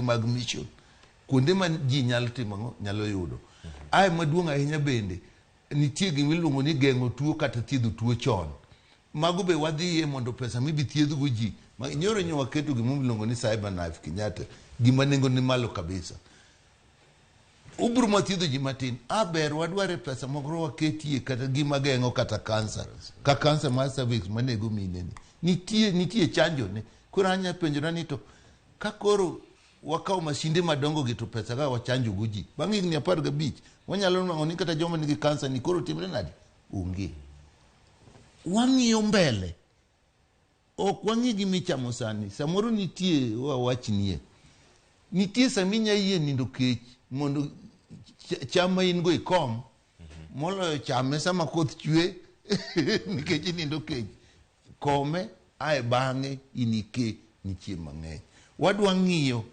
Mag mission kuonde ma ji nyalo timo ang'o, nyalo yudo. Ae maduong' ahinya bende nitie gima iluongo ni geng'o tuo kata thiedho tuo chon. Mago be wadhiye mondo pesa mibi thiedhgo ji. Nyoro nyo waketo gima iluongo ni cyber knife Kenyatta, gima nengo ni malo kabisa. Ubro ma thiedho ji matin. A ber wadware pesa moko waketie kata gima geng'o kata kansa. Ka kansa mar cervix manego mine ni. Nitie chanjo ne. Koro anya penjora ni to ka koro wakawo masinde madongo gi to pesa ka wachanjo go ji. Bang' higni 15 wanyalo nwang'o ni kata joma nigi kansa ni koro timre nade? Onge. Wang'iyo mbele. Ok wang'i gima ichamo sani. Samoro nitie wawachnie. Nitie sama inya yie nindo kech mondo cham ma in go ikom moloyo chame sama koth chwe nikech inindo kech. Kome ae bang'e inike nitie mang'eny. Wadwa ng'iyo